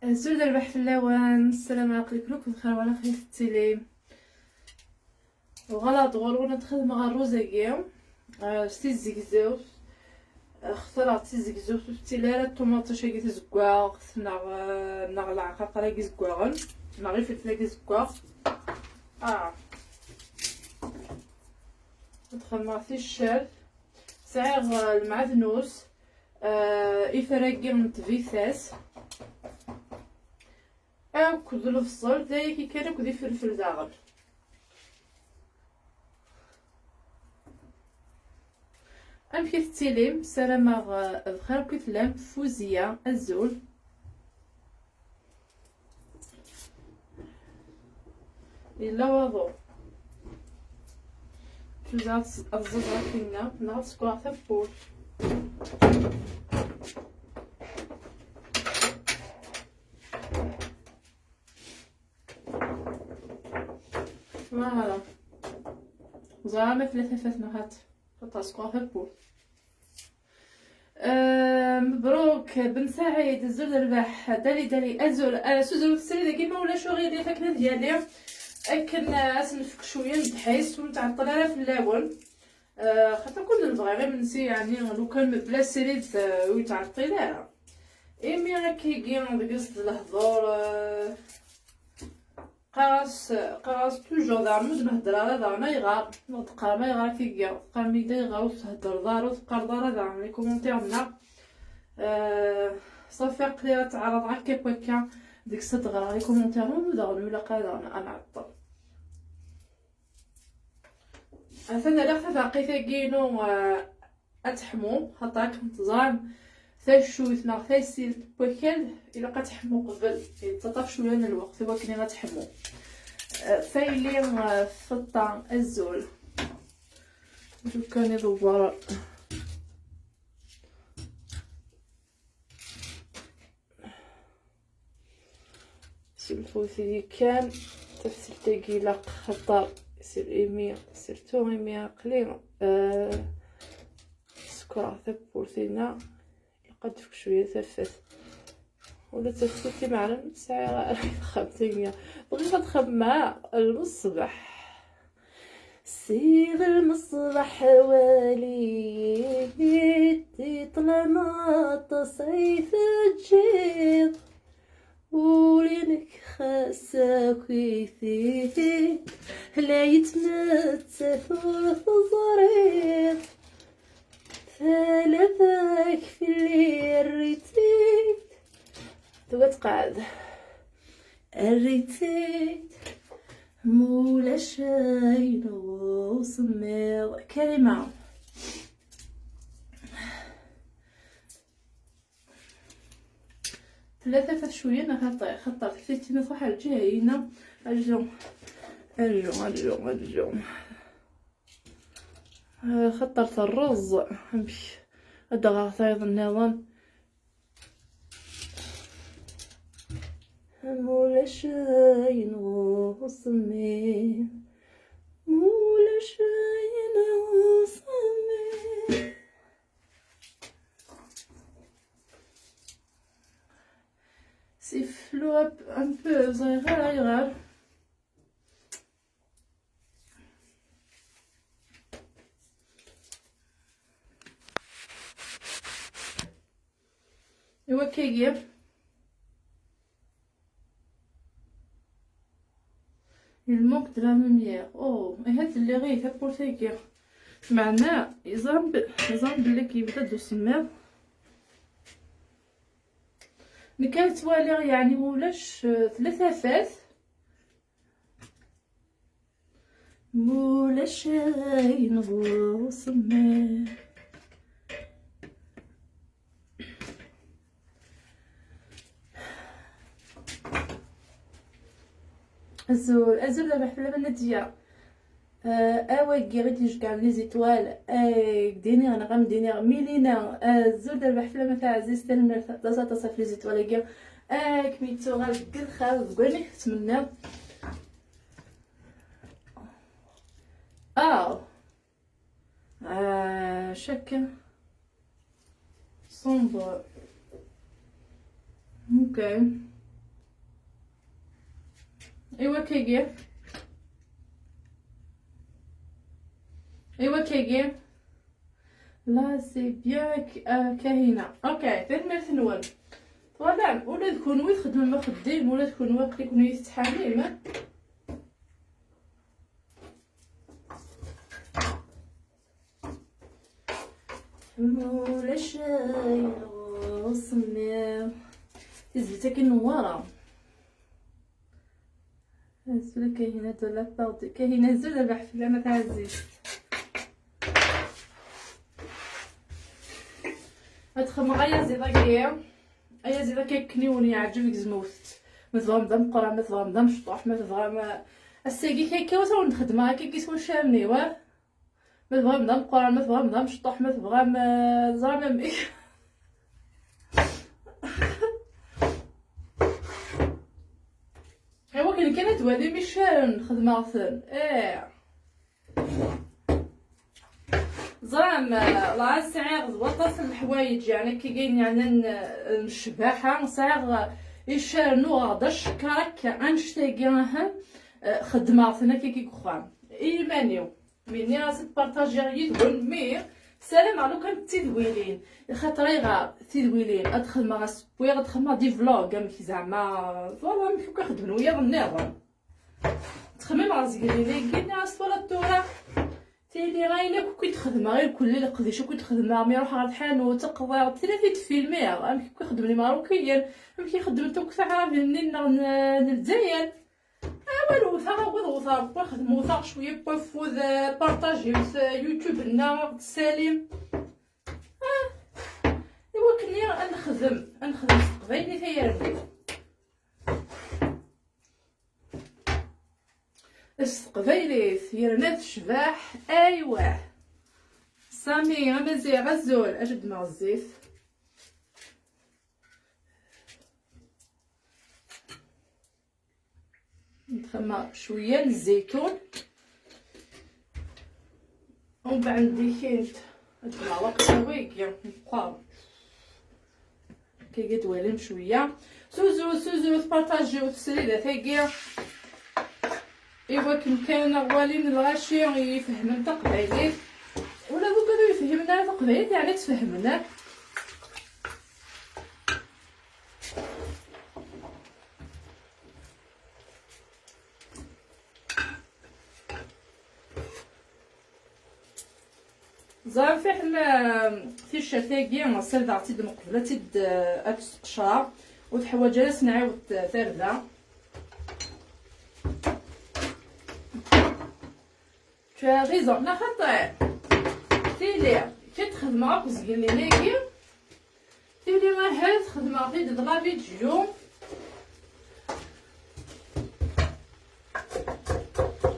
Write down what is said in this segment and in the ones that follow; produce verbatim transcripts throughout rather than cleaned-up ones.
Azul d rrbeḥ fell-awen, sslam ɛeql-iken akk bxir wala xir tettilim. Uɣaleɣ-d ɣur-wen ad xedmeɣ rruz-agi, eh, s tizzegzewt. Eh, xtareɣ d tizzegzewt, ur tettili ara ṭumaṭic-agi tizeggaɣt, neɣ, eh, neɣ leɛqaqer-agi izeggaɣen, neɣ ifelfel-agi izeggaɣ. Ah. Ad xedmeɣ ticcert. Sɛiɣ, eh, lmeɛdnus, eh, ifer-agi n tbitas, akked lebṣel, d ayagi kan, akked ifelfel daɣen. Amek i tettilim? Ssarameɣ, eh, bxir akk i tellam. Fuziya, azul. Yella waḍu. Ǧuza ad ẓẓuẓeɣ tinna, neɣ ad sekreɣ tawwurt. Voilà. Ẓriɣ ma tella tafat neɣ hat. Ad sekreɣ tawwurt. Eh, mebruk, Ben Saɛid, azul d rrbeḥ, Dali Dali, azul. Eh, s uzrut srid-agi, ma ulac uɣilif, akken ad yali, akken, eh, ad s-nefk cwiya n ddḥis, ur nettɛeṭṭil ara fell-awen. Eh, xaṭer kun nebɣa imensi, yeɛni, lukan mebla srid, eh, ur yettɛeṭṭil ara. Imi akkagi, deg-s d lehdur, eh, Qqar-as, qqar-as toujours daɣen, ur d-nhedder ara daɣen, ayɣer? Ma d-teqqarem ayɣer akka i iga? Teqqarem-iyi-d ayɣer ur theddreḍ ara, ur teqqareḍ ara daɣen les commentaires-nneɣ. Eh, ṣafi, aql-i ad tt-ɛerḍeɣ akka akk akka, deg-s ad d-ɣreɣ les commentaires-nwen, daɣen ur ilaq ara daɣen ad nɛeṭṭel. Atan rriɣ tafaqqit-agi-inu, eh, ad teḥmu, xaṭer akken teẓram, taccuyt neɣ tasilt n wakal ilaq ad teḥmu qbel, yettaṭṭaf cwiya n lweqt i wakken ad teḥmu. Eh, Fayli, eh, Feṭṭa, azul. Lukan iḍewwer. Sselfut-iyi kan tafsilt-agi ilaq, xaṭer sir imi, surtout imi aql-i, eh, sekreɣ tawwurt-inna, ilaq ad d-tefk cwiya tafat. Ula d tafsilt imeɛren sɛiɣ ara i texxamt-agi. Bɣiɣ ad xemmeɣ lmeṣbaḥ. Seg lmeṣbaḥ wali-t, i ṭṭlam aṭas ay teǧǧiḍ. Ul-inek xas akk-it, la yettmettat ur teẓriḍ. Talaba-k fell-i err-itt-id. Tugi ad tqeɛɛed. Err-itt-id. Mulac ayen usemmiḍ. Karima. Tlata tafat cwiya neɣ xaṭer, xaṭer tektitin truḥ ar lǧiha-ina. Rju, rju, rju, rju. Ah, xaṭer terreẓ. Amek? Ad d-aɣeɣ tayeḍ nniḍen. Mulac ayen usemmiḍ. Mulac ayen usemmiḍ. Siffle un peu, ẓriɣ ara ayɣer. I wakkagi. Il manque de la lumière. Oh, ahat lliɣ i tawwurt-agi. Meɛna, yeẓram b-, yeẓram belli yebda-d usemmiḍ. Nekk ad ttwaliɣ, yeɛni ulac, eh, tlata tafat. Mulac ayen ɣur usemmiḍ. Azul, azul d rrbeḥ fell-am a Nadia. Eh, awagi i d-ijegɛen les étoiles, eh, deg diniɣ neɣ am diniɣ Milina, eh, azul d rrbeḥ fell-am a taɛzizt, tanemmirt aṭas aṭas ɣef les étoiles-agi. Eh, ad kem-yettuɣal deg lxir deg wayen i k-tettmenniḍ. Ah. Ah, chacun sombre. Ok. Iwa kagi. Iwa kagi. Là, c'est bien, euh, Kahina. Ok, tanemmirt-nwen. Twalam, ula d kunwi txedmem axeddim, ula d kunwi aql-iken tettḥamim. Ulac ayen ɣur-s mmi. Tizlit-agi n Newwara. Azul a Kahina de la part de Kahina, azul a Beḥ fell-am a taɛzizt. Ad xedmeɣ ayaziḍ-agi, ayaziḍ-agi akken i wen-yeɛǧeb gezmut-t. Ma tebɣam d ameqqran, ma tebɣam d amecṭuḥ, ma tebɣam, eh, ass-agi akka, akka ur awen-d-xeddmeɣ akka s waccaren-iw, ah. Ma tebɣam d ameqqran, ma tebɣam d amecṭuḥ, ma tebɣam, eh, ẓram amek. I wakken kan ad twalim iccaren xedmeɣ-ten. Eh. Ẓram, eh, la sɛiɣ d waṭas n leḥwayeǧ, yeɛni, akka, yeɛni, n, n ccbaḥa. Sɛiɣ, eh, iccaren, uɣeɣ-d acekkaṛ akka, annect-agi, aha, eh, xeddmeɣ-ten akka deg uxxam i yiman-iw. Mi nniɣ-as ad partajiɣ yid-wen, mi ssarameɣ lukan d tidwilin, axaṭer ayɣer tidwilin? Ad xedmeɣ, ad s-wwiɣ, ad xedmeɣ des vlogs, amek zeɛma, voilà, amek akk i xeddmen wiyaḍ nniḍen. Ttxemmimeɣ zgelli-agi, nniɣ-as twalaḍ tura, tili ayen akk i d-xedmeɣ, irkelli, leqdic akk i d-xedmeɣ, mi ruḥeɣ ɣer tḥanut, aqḍiɣ, tili ad t-id-filmiɣ, amek akk i xeddmen Imeṛṛukiyen, amek i xeddment akk taɛrabin-nni nneɣ n, n Lezzayer. Awal wteɣ, awal wteɣ, wwiɣ xedmeɣ, wteɣ cwiya n wafud, eh, partajiwt, eh, YouTube-nneɣ, ad ɣ-d-tessalim. Ah, iwakken ad nexdem, ad nexdem s teqbaylit ay armi. S teqbaylit, yerna tecbeḥ, aywa. Sami, amaziɣ, azul, acu d-meɣ zzit. Nxemma cwiya n zzaytun. ومن بعد ديكينت هاد المعلقة ويكي نقام كي تولي مشوية. سوزو، سوزو، تبارطاجيو السريدة تاكي. إيوا كان كان غوالين الغاشي يفهمن تقبايليت. ولا دوكا يفهمنا تقبايليت، يعني تفهمنا. زعما فيه حنا تيشيرت تاكي، سردغ تيد مقبلة تيد، آه، أكس قشرة، وتحواج راس نعاود تاردة. Tu as raison، لا خطير. تيلي كتخدم غاك زقلي ناكي. تولي ما هاد خدمة غير د la vidéo.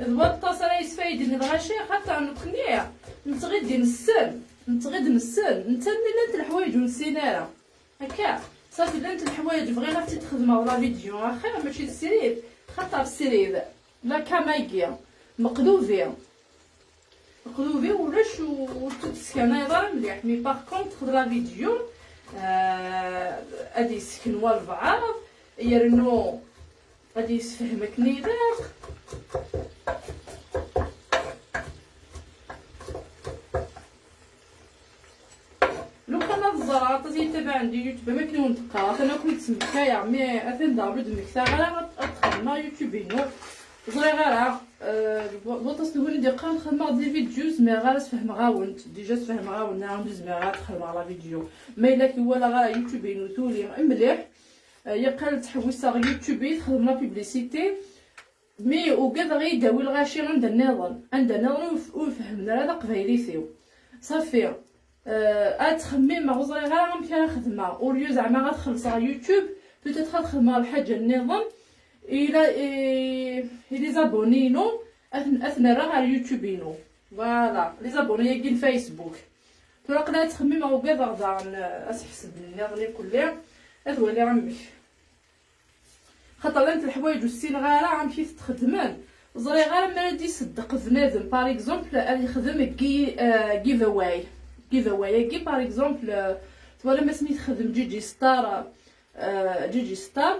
الوقت تصرا يسفايدني الغاشي، خاطر نكني نتغدي نسن، نتغدي نسن، نتا ملي لانت الحوايج ونسينا راه. هكا، صافي لانت الحوايج بغينا حتى تخدمها ولا vidéo اخر، ماشي السرير، خاطر السرير لا كامايكيا مقلوبين. قلوبي ولاش و-، وتتسكى انا يضر مليح، mais par contre خذ la vidéo، آه، غادي يسكنوا لبعض، يرنو غادي يسفهمك نيداق. لو كان هاد الزرعة تزيد تبع عندي يوتيوب ما كاين دقة، انا كنت مكايا، mais اثن دابا دمكتا غير غتخدم يوتيوب ينو. Ẓriɣ ara, eh, waṭas n wid i d-yeqqaren xedmeɣ des vidéos, zmireɣ ara sfehmeɣ-awent. Déjà sfehmeɣ-awen, nniɣ-awen-d zmireɣ ara xedmeɣ la vidéo. Ma yella kien walaɣ ara YouTube-inu tuli mliḥ, eh, yeqqar ttḥewwiseɣ YouTube i txedem la publicité, mais ugadeɣ i d-awi lɣaci anda nniḍen, anda nniḍen ur f-, ur fehhmen ara taqbaylit-iw. Ṣafi. Euh, ad ttxemmimeɣ, ur ẓriɣ ara amek ara xedmeɣ. Au lieu zeɛma ad xellṣeɣ YouTube, peut-être ad xedmeɣ lḥaǧa nniḍen. Ila, i, i les abonnés-inu, ad ten-, ad ten-rreɣ ɣer YouTube-inu. Voilà, les abonnés-agi n Facebook. Tura aql-i ad ttxemmimeɣ, ugadeɣ daɣen, euh, ad s-ḥesben nniḍen ikelli. Ad waliɣ amek. Xaṭer llant leḥwayeǧ ur ssineɣ ara amek i t-xeddmen. Ẓriɣ ara mi ara d-iṣeddeq bnadem, par exemple, ad yexdem gi-, eh, giveaway. Giveaway-agi, par exemple, eh, twalam asmi texdem Gigi Star, eh, Gigi Star,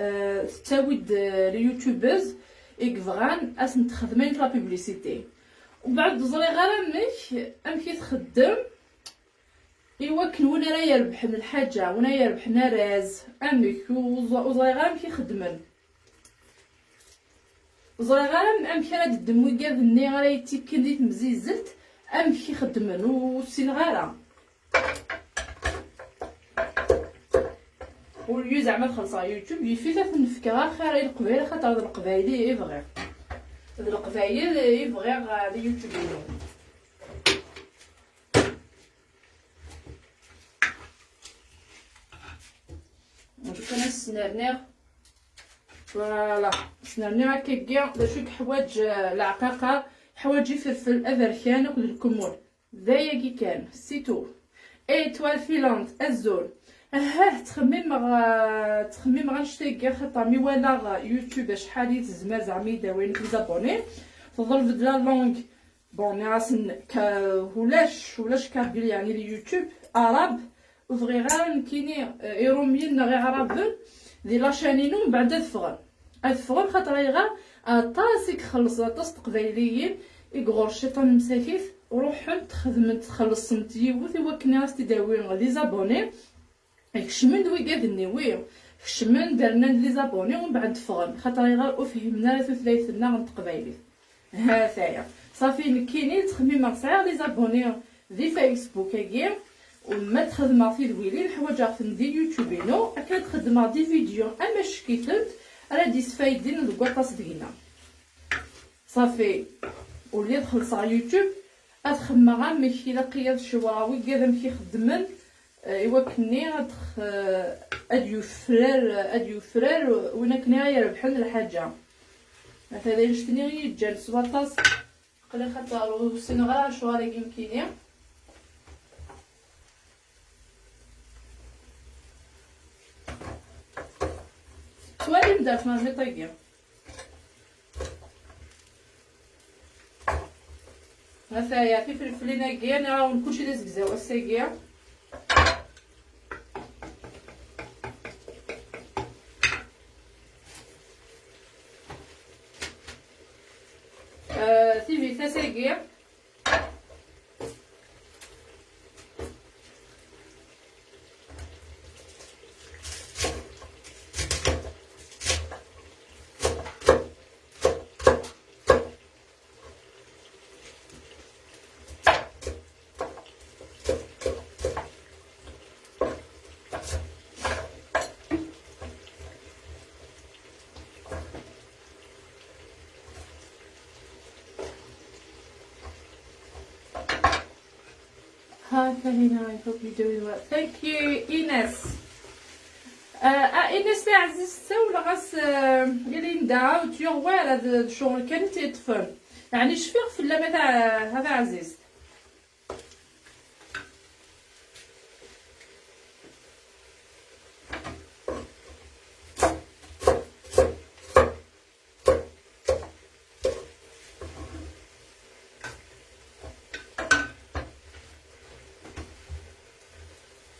eh, tettawi-d, eh, les youtubeuses i yebɣan ad sent-texdem ayen la publicité. Umbeɛd ur ẓriɣ ara amek, amek i txeddem i wakken win ara yerbḥen lḥaǧa, win ara yerbḥen arraz, amek, ur ẓ-, ur ẓriɣ ara amek i xeddmen. Ur ẓriɣ ara am-, amek ara d-ddem wigad-nni ara yettikken di temzizzelt, amek i xeddmen, ur ssineɣ ara. Au lieu zeɛma ad xellṣeɣ YouTube, yif-it ad ten-fkeɣ axir i Leqbayel, axaṭer d Leqbayel i bɣiɣ. D Leqbayel i bɣiɣ, eh, di YouTube-inu. Kan ad snerniɣ. Voilà. Snerniɣ akkagi. D acu i yeḥwaǧ, eh, leɛqaqer? Yeḥwaǧ ifelfel aberkan akked lkemmul. D ayagi kan, c'est tout. Étoile filante, azul. Ahah, ttxemmimeɣ, eh, ttxemmimeɣ annect-agi, axaṭer mi walaɣ, eh, YouTube acḥal i tezmer zeɛma i d-awin les abonnés. Teḍleb-d la langue. Bon, nniɣ-asen ka-, ulac, ulac kabyle, yeɛni di YouTube, arabe, ur bɣiɣ ara nekkini, eh, irumyen neɣ iɛraben di la chaîne-inu, mbeɛd ad ffɣen. Ad ffɣen, xaṭer ayɣer? Aṭas i ixellṣen, aṭas n teqbayliyin i iɣur ciṭan msakit, ruḥent, xedment, xellṣent yiwet i wakken ad as-t-id-awi les abonnés. Kecmen-d wigad-nni, wi kecmen-d, rnan-d les abonnés, umbeɛd ffɣen, xaṭer ayɣer ur fhimen ara tutlayt-nneɣ n teqbaylit. Ha-t-aya. Ṣafi, nekkini ttxemmimeɣ sɛiɣ les abonnés di Facebook-agi, u ma d-xedmeɣ tidwilin, ḥwaǧeɣ-ten di YouTube-inu, akken ad xedmeɣ des vidéos amack-itent, ara d-isfaydin deg waṭas deg-neɣ. Ṣafi, ula d xellṣeɣ YouTube, ad xemmeɣ amek ilaq-iyi ad cewreɣ wigad amek i xeddmen, eh, i wakken-nni ad x-, eh, ad yufrar, ad yufrar win akken i ɣ-irebḥen lḥaǧa. Ata d annect-nni i yi-yeǧǧan s waṭas, aql-i xaṭer ur ssineɣ ara lecɣal-agi nekkini. Tettwalim-d ar tmermiṭ-agi. Ataya tifelflin-agi, nniɣ-awen kulci d azegzaw ass-agi. Eh, tibitas-agi. Hi Kahina, I hope you're doing well. Thank you, Ines. Uh, ah, Ines taɛzizt, ssawleɣ-as, uh, i Linda, ur tt-yuɣ wara, d, d ccɣel kan i tt-yeṭṭfen. Yeɛni cfiɣ fell-am a ta-, a taɛzizt.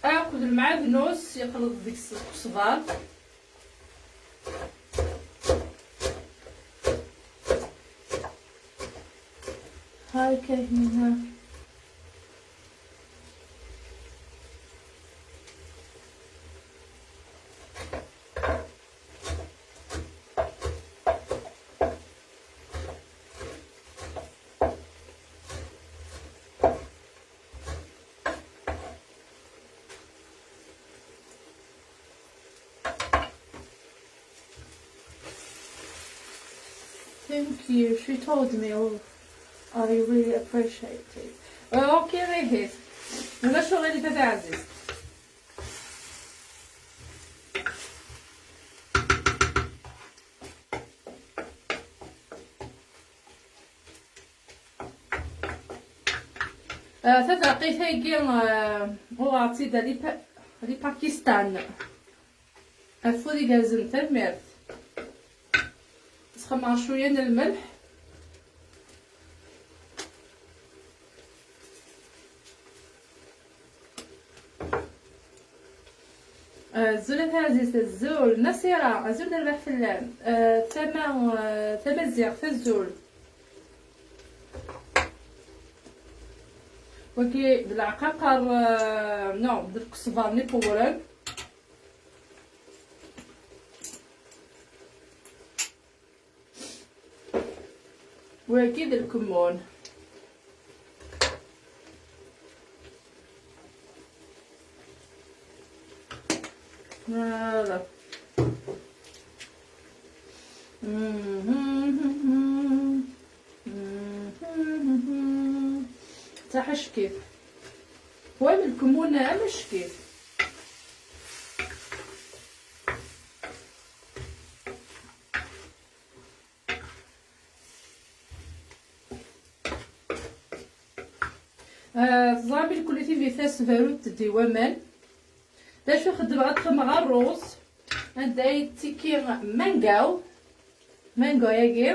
Akked lmeɛdnus yeqleḍ deg-s uqesbaḍ. Hi Kahina. Thank you. She told me. Oh, I really appreciate it. Uh, okay, Rehis. Ulac aɣilif a taɛzizt. Ah, taferqit-agi, ah, uɣeɣ-tt-id di Pa-, di Pakistan. Afud igerrzen, tanemmirt. Sxemmeɣ cwiya n lmelḥ. Azul a taɛzizt, azul Nasira, azul d rrbeḥ fell-am. Eh, tama, eh, tamaziɣt, azul. Wagi d leɛqaqer, eh, no, d lqesber n iqewren. Wagi d lkemmun. Voilà. Taḥackit. Wa d lkemmun amackit. Ah, teẓram belkul tibitas berrunt-d i waman. D acu xeddmeɣ? Ad xedmeɣ ṛṛuz anda ay ttekki mango. Mango-agi.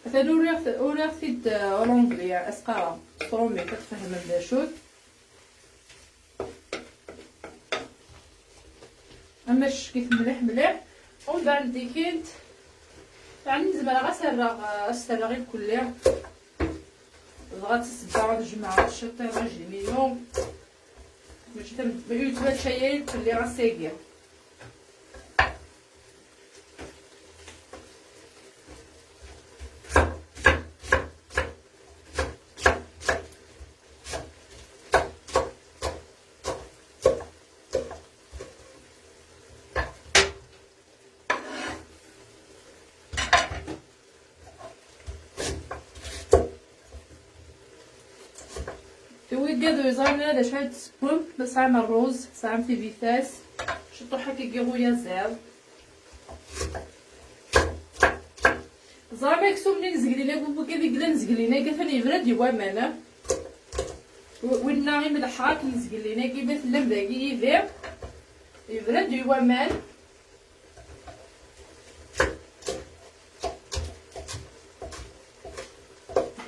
Atan uriɣ-t, uriɣ-t-id, ah, en anglais, asqara. S trumit, ad tfehmem d acu-t. Ama ccekit mliḥ mliḥ. Umbeɛd dikint, yeɛni zemreɣ ad s-rreɣ, ad s-rreɣ i lkulli. Dɣa d tasebba ad jemɛeɣ ciṭ i rajim-inu. Mačči tam-, yettwačča yal lkulli ass-agi. Wigad ur yeẓran ara d acu ara d-tessewwem, tesɛam ṛṛuz, tesɛam tibitas, ciṭuḥ akkagi n uyaziḍ. Ẓram aksum-nni n zgelin-agi, wigad i yellan zgelin-agi, atan yebra-d i waman, ah? W-, winna i m-leḥḥeɣ akken zgelin-agi, ma tellam dagi yid-i, yebra-d i waman.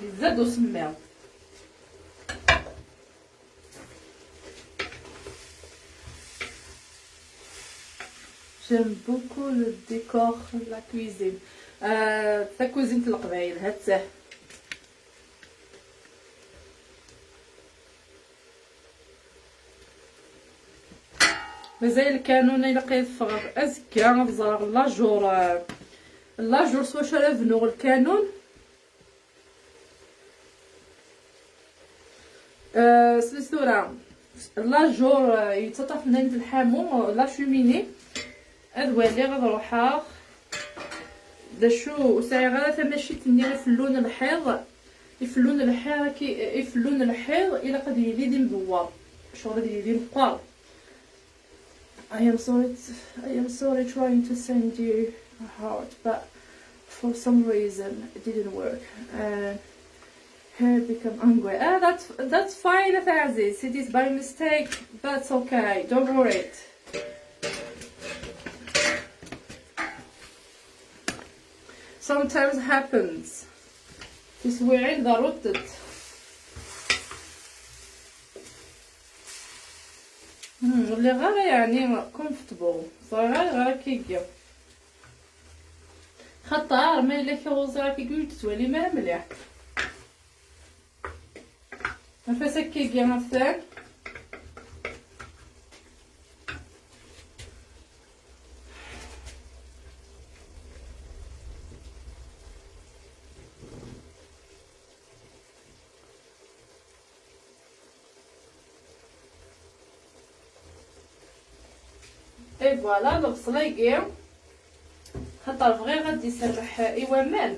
Yezza-d usemmiḍ. J'aime beaucoup le décor de la cuisine. Euh, takuzint n Leqbayel, ha-tt-ah. Mazal lkanun ilaq ad ffɣeɣ azekka ad ẓreɣ l'ajour, euh, l'ajour s wacu ara bnuɣ lkanun. Euh, s tura, l'ajour, euh, yettaṭṭaf-d lḥamu, euh, la cheminée. Ad waliɣ, ad ruḥeɣ. D acu, ur sɛiɣ ara tamacint-nni ifellun lḥiḍ. Ifellun lḥiḍ, ki-, ifellun lḥiḍ, ilaq ad yili d imdewwer. Ccɣel ad yili meqqer. I am sorry, I am sorry trying to send you a heart, but for some reason it didn't work. Uh, hair become angry. Ah, that's, that's fine, Aziz. It is by mistake, but okay. Don't worry. Sometimes happens. Tiswiɛin ḍerrunt-d. Hmm, ur lliɣ ara yeɛni comfortable. Ẓriɣ ara ɣer akkigi. Xaṭer ma yella kra ur ẓriɣ akkigi ur d-tettwalim ara mliḥ. Nfas akkagi atan. Et voilà, lebṣel-agi, xaṭer bɣiɣ ad d-iserreḥ i waman.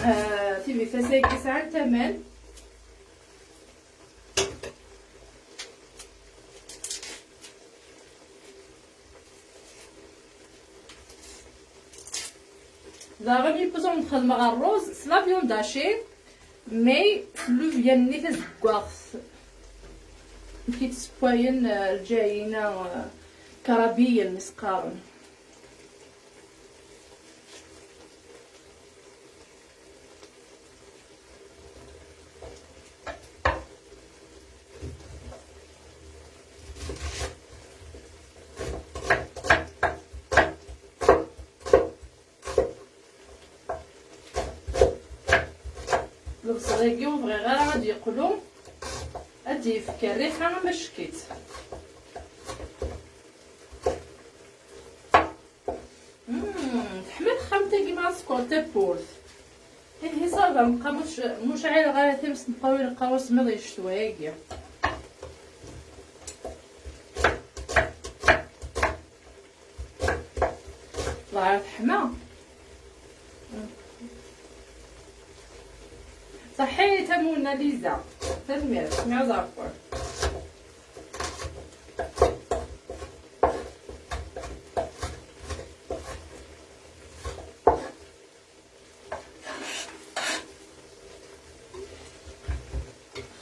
Ah, tibifas-agi sɛant aman. Daɣen, yiwwas ad xedmeɣ ṛṛuz s la viande hachée, mais s llubya-nni tazeggaɣt. Nekk i d-ssewwayen, eh, lǧayina, eh, karabiyen i s-qqaren. Lebṣel-agi ur bɣiɣ ara ad d-yeqlu, ad d-yefk rriḥa amack-it. Mm, teḥma texxamt-agi ma tsekkṛeḍ tawwurt. Ihi ça va, meqqar muc-, muc ɛileɣ ara times n ṭṭawil qqar usmiḍ i ccetwa-agi. Ḍaɛer teḥma. Ṣaḥḥit a Muna Liza. Tanemmirt, mi aẓerqur.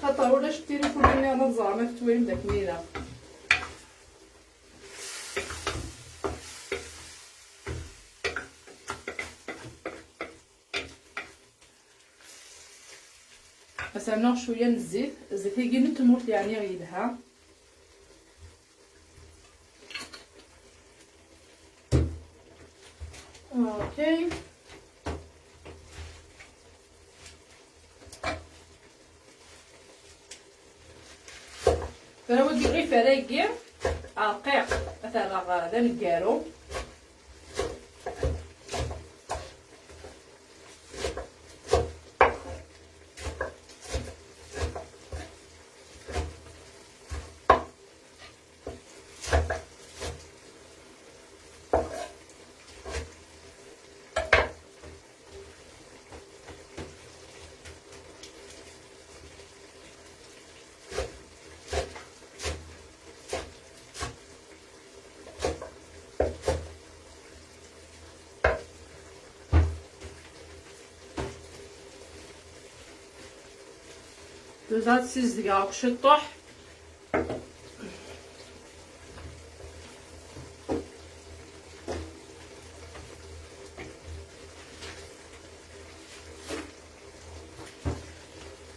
Xaṭer ulac tilifun-nni ad ẓreɣ ma tettwalim d akken ilaq. Ad s-rnuɣ cwiya n zzit, zzit-agi n tmurt yeɛni yelha. Okay. Tura wagi iɣifar-agi rqiq, ad t-rreɣ d aneggaru. Tura ad ssizdgeɣ akk ciṭṭuḥ.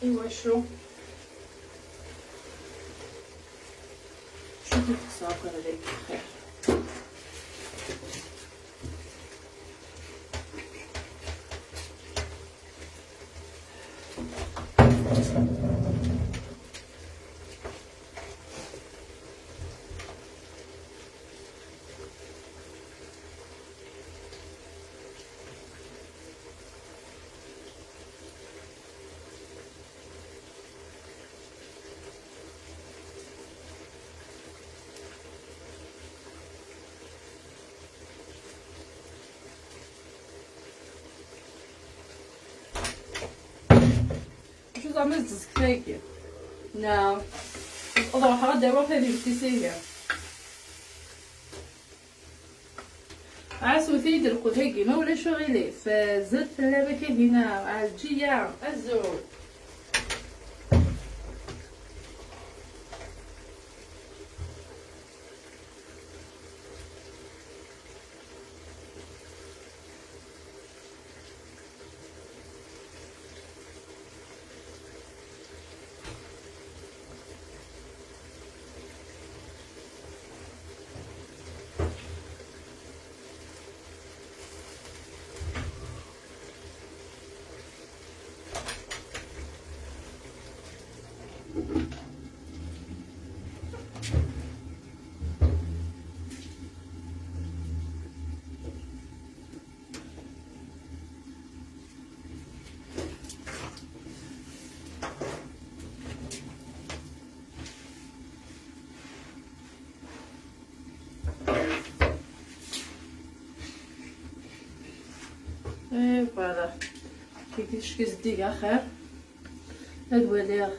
Iwacu? شوفي الخسارة كان عليك خير. Acu zeɛma tezg tagi? Neɣ ad ruḥeɣ ad d-awiɣ tadimt-is ihi. Ɛaswet-iyi-d lqut-agi, ma ulac uɣilif. Zdat fell-am a Kahina, Ɛelǧiya, azul. Et voilà. Kiki, je suis dit, à faire. Ad waliɣ.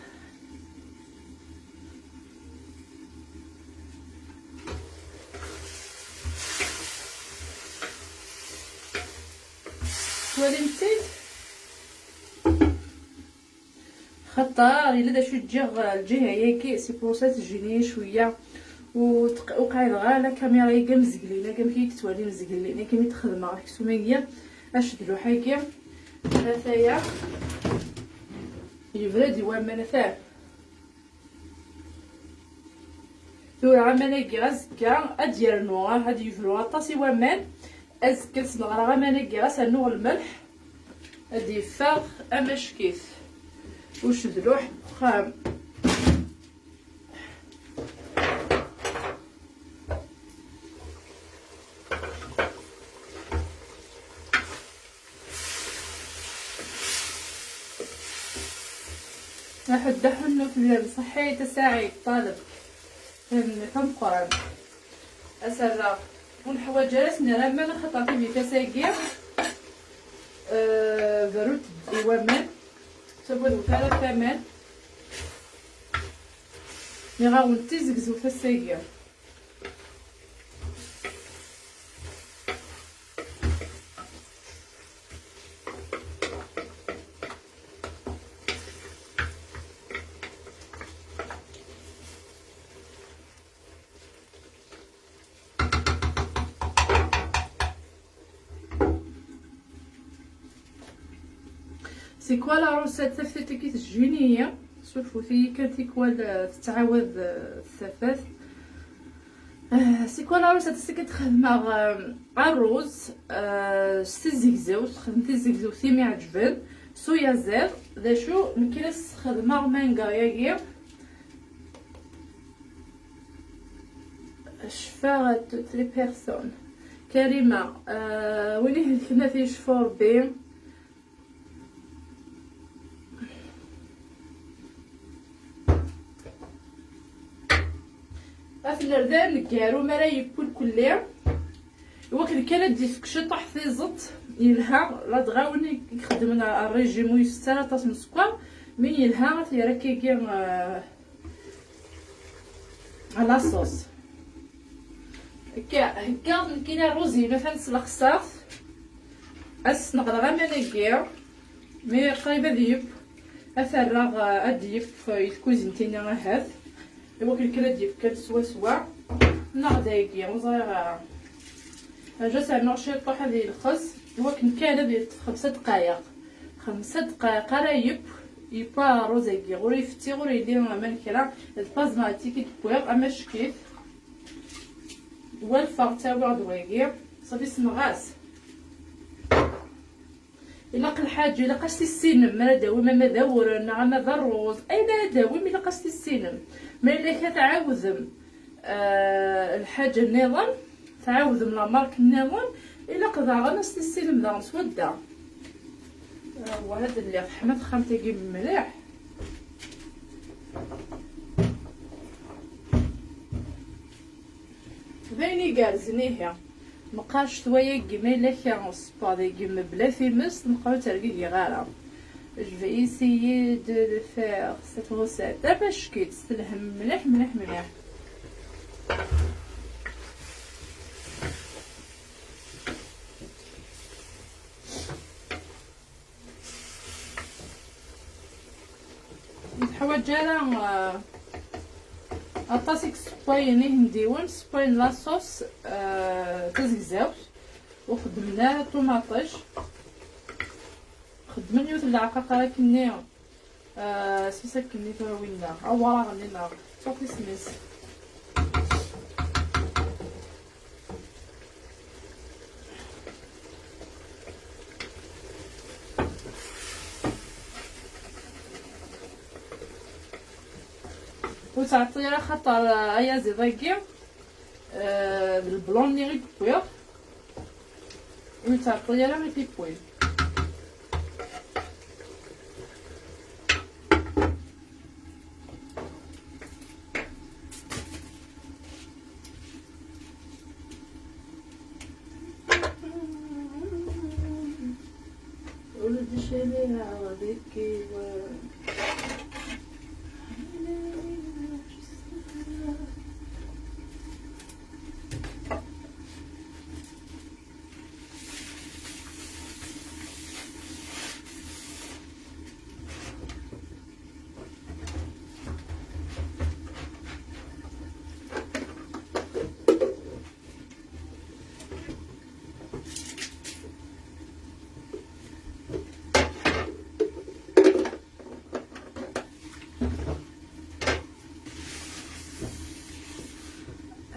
Twalimt-tt-id? Xaṭer yella d acu ǧǧiɣ lǧiha-yagi, c'est pour ça tejjini cwiya. Ur tq-, ur qɛideɣ ara la caméra-yagi am zgelli, la amek i yi-d-tettwalim zgelli, la akken i d-xedmeɣ aksum-agi, acedluḥ-agi. Ataya. Yebra-d i waman, atan. Tura aman-agi azekka ad d-yernu, ah, ad d-yebru aṭas i waman. Azekka ad sneɣreɣ aman-agi, ad s-rnuɣ lmelḥ. Ad d-yeffeɣ amack-it. Ucedluḥ n uxxam. Aḥuddu aḥunnu fell-am, ṣaḥḥit a Saɛid Ṭaleb. Tanemmirt tameqqrant. Ad s-rreɣ ur neḥwaǧ ara ad s-nerr aman, axaṭer tibitas-agi, eh, berrunt i waman. Ttagad ur ara aman. Nniɣ-awen d tizegzewt ass-agi. C'est quoi la recette? Taftilt-agi tejjini-yi. Surfet-iyi kan tikwal, eh, tettɛawad, eh, tafat. Eh, c'est quoi la recette? C'est que xedmeɣ, eh, ṛṛuz, eh, s tizegzewt, xedmeɣ tizegzewt i mi ɛeǧben, s uyaziḍ, d acu, nekk la s-xedmeɣ manga-agi. Ccfa à toutes les personnes. Karima, euh, win ihelken ad t-yecfu Rebbi. Af lerdan deg arum ara yewwel kulli. Iwakken kan ad d-yefk ciṭuḥ tiẓeṭ, yelha, ladɣa win i ixeddmen rrijim ur yesett ara aṭas n sskeṛ, mi yelha ad t-yerr akkagi, euh, à la sauce. Akka, heggaɣ nekkini ṛṛuz-inu, atan s lexṣaṣ. Ad s-sneɣleɣ aman-agi, mi qrib ad yeww, ad t-rreɣ, eh, ad d-yeww i tkuzint-inu ahat. Iwakken kan ad d-yefk kan swaswa. Neɣ dagi, ur ẓriɣ ara. Aja s-rnuɣ ciṭuḥ ad yelxes, iwakken kan ad yeṭṭef xemsa dqayeq. Xemsa dqayeq ara yeww, yewwa ṛṛuz-agi. Ur ifetti, ur yelli aman kra. D pazmatik i d-wwiɣ, amack-it. Walfeɣ ttawiɣ-d wagi. Ṣafi ssneɣ-as. Ilaq lḥaǧa, ilaq ad s-tissinem, mi ara d-tawim ama d awren neɣ ama d ṛṛuz, ayen ara d-tawim ilaq ad s-tissinem. Ma yella ka tɛawdem, eh, lḥaǧa nniḍen, tɛawdem la marque nniḍen, ilaq daɣen ad s-tissinem daɣen s wadda. Awah, ad lliɣ teḥma texxamt-agi mliḥ. D ayen igerrzen ihi. Meqqar ccetwa-agi ma yella kra n ṣṣber-agi mebla times, meqqar ur ttergigiɣ ara. Je vais essayer de le faire, cette recette. Amack-itt, telhem mliḥ, mliḥ, mliḥ. Ur teḥwaǧ ara, eh, aṭas n yisekkayen ihendiwen, sekkayen la sauce, eh, tazegzawt. Ur xeddmen ara ṭumaṭic. Xeddmen yiwet n leɛqaqer akkenni, eh, isem-is akkenni tura winna, awraɣ-nni neɣ ttuɣ isem-is. Ur ttɛeṭṭil ara, xaṭer, eh, ayaziḍ-agi, eh, d leblanc-nni i d-wwiɣ. Ur ttɛeṭṭil ara i tikwal.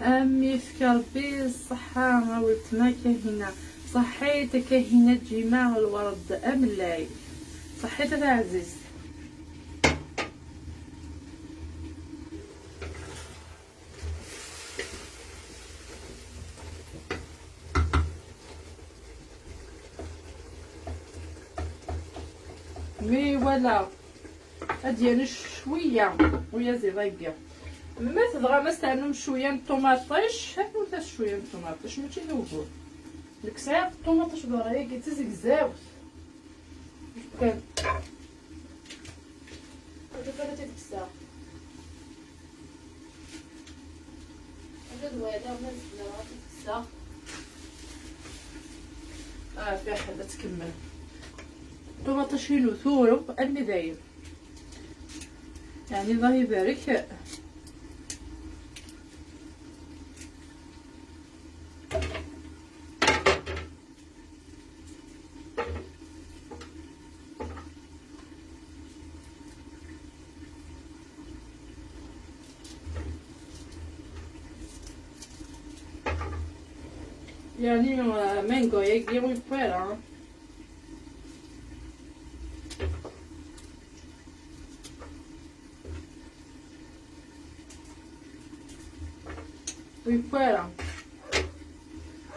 Am yefk Rebbi ṣṣeḥḥa a weltma Kahina. Ṣaḥḥit a Kahina Ǧima Lwerd Amellay. Ṣaḥḥit a taɛzizt. Mais voilà. Ad d-yernu cwiya uyaziḍ-agi. Ma tebɣam ad s-ternum cwiya n ṭumaṭic, rnut-as cwiya n ṭumaṭic, mačči d ugur. Nekk sɛiɣ ṭumaṭic berra-agi d tizegzawt. Kan. Ur tufan ad t-id-kkseɣ. Anda d waya, ma nezmer ad t-id-kkseɣ. Ah, fiḥel, ad tkemmel. Ṭumaṭic-inu turew armi dayen. Yeɛni, Allah ibarek. Yeɛni, ah, mango-agi ur yewwi ara. Ur yewwi ara.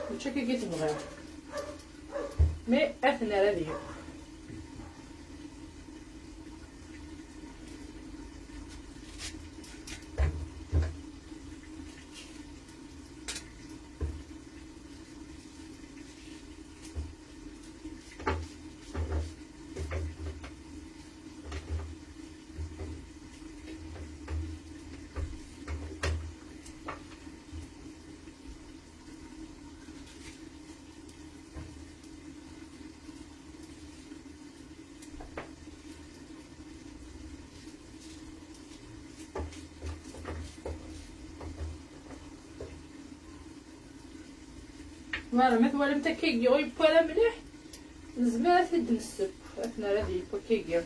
Mačči akka i tebɣiḍ. Mais ad t-nerr ad yeww. Voilà, ma twalamt akka ur yewwi ara mliḥ, nezmer ad t-id-nesseww, ad t-nerr ad yeww akkagi.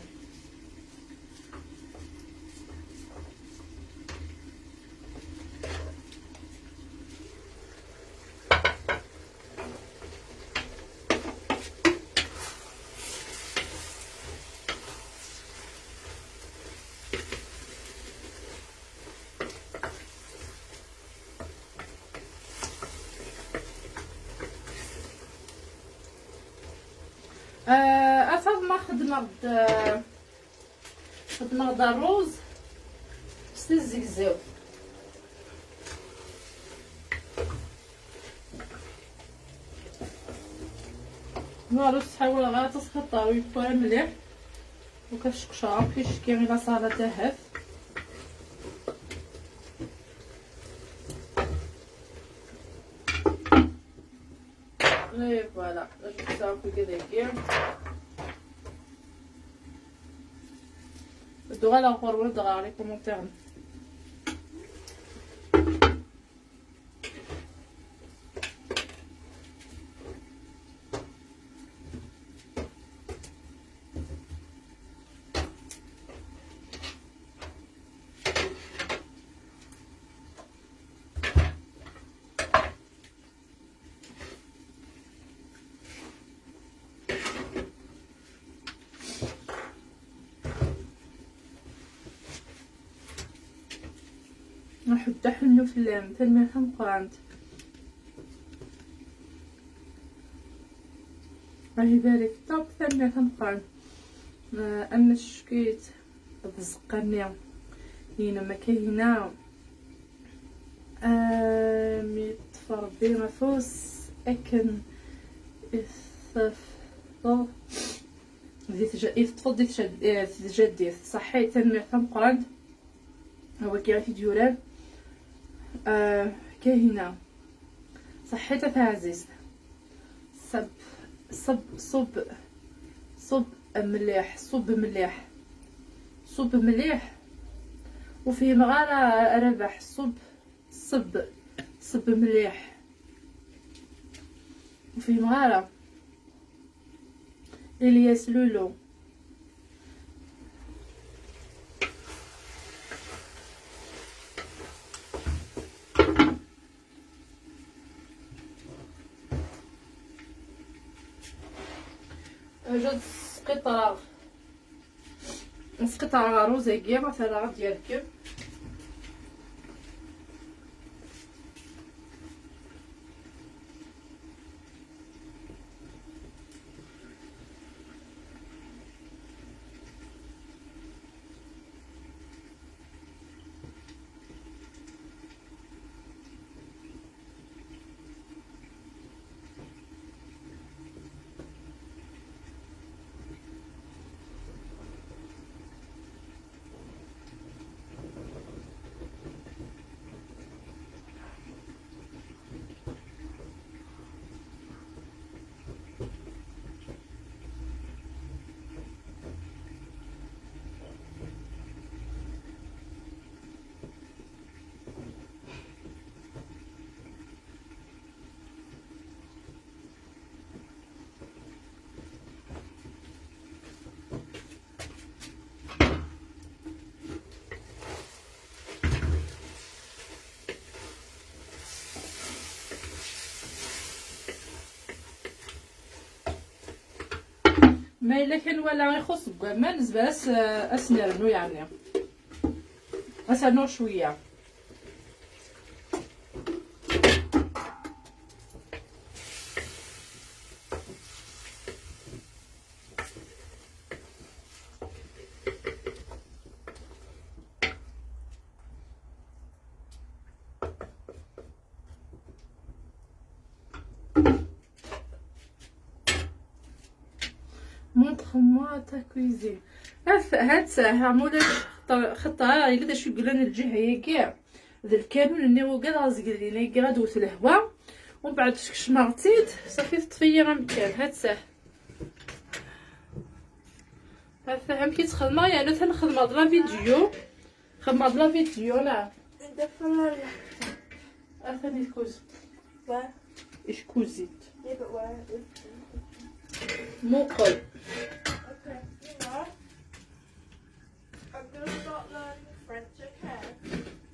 Ah, a Faḍma, xedmeɣ-d, ah, xedmeɣ-d ṛṛuz s tizegzewt. Ma ur ttḥawaleɣ ara aṭas xaṭer ur yewwi ara mliḥ. Ur k-sseqcareɣ akk ticki i la salade ahat. Et voilà, la je fais ça un peu dagi. Ad uɣaleɣ ɣur-wen ad ɣreɣ les commentaires. Aḥuddu aḥunnu fell-am, tanemmirt tameqqrant. Allah ibarek, top, tanemmirt tameqqrant. Ah, am tcekkit, d zzqqa-nni inem akka hina. Ah, mi ṭṭef Rebbi afus akken i tafeḍ di tja-, i teṭṭfeḍ di tjad-, eh, tjaddit. Ṣaḥḥit, tanemmirt tameqqrant. Awaki i t-id-yuran. Ah, Kahina. Ṣaḥḥit a taɛzizt. Ṣeb, ṣeb, ṣub, ṣub mliḥ, ṣub mliḥ, ṣub mliḥ. Ur fhimeɣ ara a Rabaḥ, ṣub, ṣeb, ṣeb mliḥ. Ur fhimeɣ ara. Ilyas Lulu. Ajo ad sqiṭreɣ. Ad sqiṭreɣ ṛṛuz-agi, ad t-rreɣ ad d-yerkeb. Ma yella kan wala ixuṣ deg waman, nezmer as-, as-nernu yeɛni. As-rnuɣ cwiya. Montre-moi ta cuisine. Haf-, hat, ha, mulac, xeṭṭa, xeṭṭa, yella d acu yellan lǧiha-agi. D lkanun-nni ugadeɣ azeglen-agi ad wet lehwa. Umbeɛd skecmeɣ-tt-id, safi teṭṭef-iyi amkan. Hat-, hat, amek i tt-xedmeɣ, yerna atan xedmeɣ-d la vidéo. Xedmeɣ-d la vidéo, neɣ? Anda fell-aɣ? Atan ikuz. Where? Ickuz-it. Yeah, but where? Muqel. Okay, you know, I'm gonna start learning French, okay?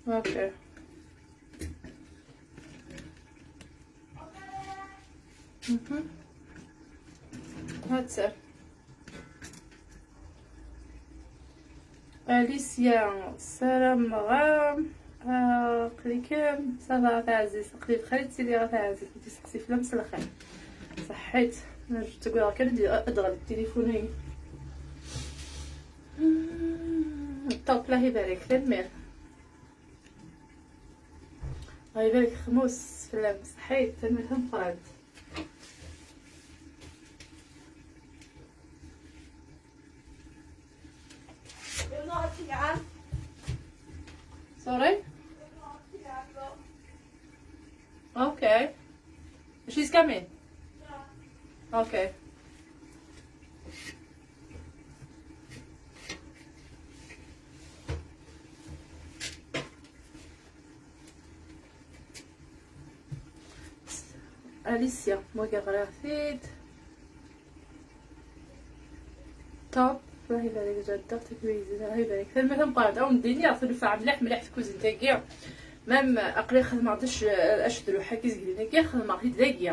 Okay. Mhm. That's it. Alicia, ssarameɣ, ah, aql-ikem, ça va a taɛzizt, aql-i bxir, tili a taɛzizt, ad d-iseqsi fell-am s lxir. Ṣaḥḥit, neǧ taggaɣ kan ad d-, ad d-ɣelli tilifun-agi. Ṭṭop, Allah ibarek, tanemmirt. Allah ibarek xmus fell-am, ṣaḥḥit, tanemmirt tameqqrant. You're not a tea, Anne. Sorry? You're not a tea, Anne, but okay. She's coming? Yeah. Okay. Alicia, moi ɣriɣ-t-id. Top, الله يبارك جدك تكويزي، الله يبارك. Tanemmirt tameqqrant, ad wen-d-iniɣ tenfeɛ mliḥ mliḥ tkuzint-agi. Même aql-i xedmeɣ-d ac-, acedluḥ-agi zeglen-agi, xedmeɣ-t-id dagi.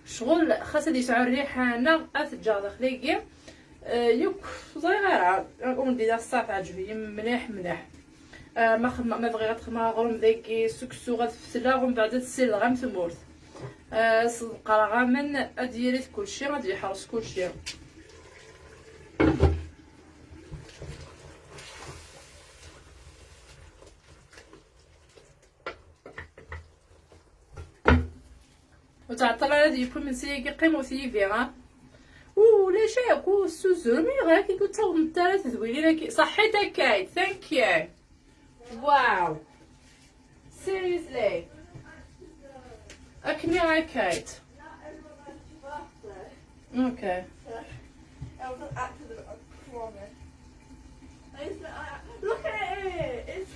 Ccɣel xas ad yesɛu rriḥa neɣ ad t-ǧǧeɣ daxel-agi. Eh, yakk, ur ẓriɣ ara. Ur d-iniɣ ṣṣeḥ, teɛǧeb-iyi mliḥ, mliḥ. Eh, ma xedmeɣ, ma bɣiɣ ad xedmeɣ aɣrum dagi, seksu, ad fetleɣ, umbeɛd ad ssileɣ am tmurt. Eh, sḍeqreɣ aman, ad d-yiri kulci, ad yeḥreṣ kulci. Ur tɛeṭṭel ara ad yewwi imensi-agi, qqimut yid-i, ha? Ulac akk, ur ssuzuremt ara, ur ttawḍemt ara tedwilin-agi. Ṣaḥḥit a Kate, thank you. Wow. Seriously. Akken i a Kate. Okay. That was an accident, I promise. It's, uh, look at it!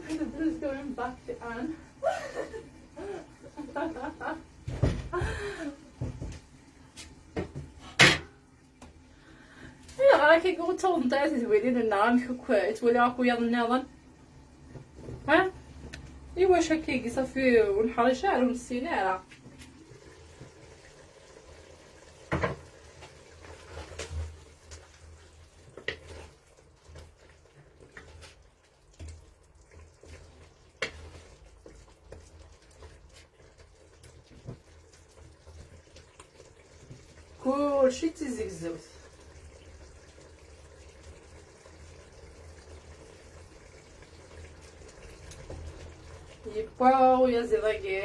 It's the blue's going back to Anne. Ayɣer akka i ur ttawḍent ara tedwilin-nneɣ amek akk i ttwaliɣ akk wiyaḍ nniḍen? Ha? Iwacu akka i ṣafi ur neḥric ara, ur nessin ara? Kulci d tizegzewt. Yewwa uyaziḍ-agi.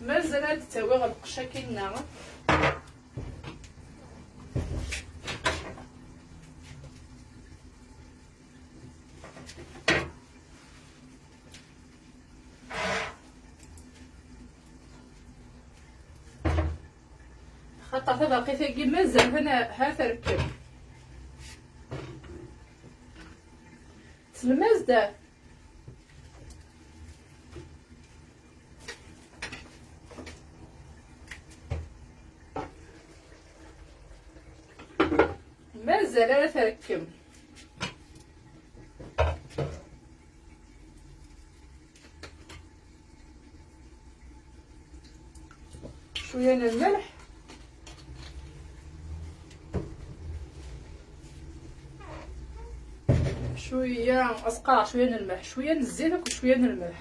Mazal ad d-tawiɣ lqecc-agi-nneɣ. Xaṭer taberqit-agi mazal hana ha terkeb. Teslem-as-d. Mazal ara terkem. Cwiya n lmelḥ. Cwiya, asqaṛ, cwiya n lmelḥ, cwiya n zzit akked cwiya n lmelḥ.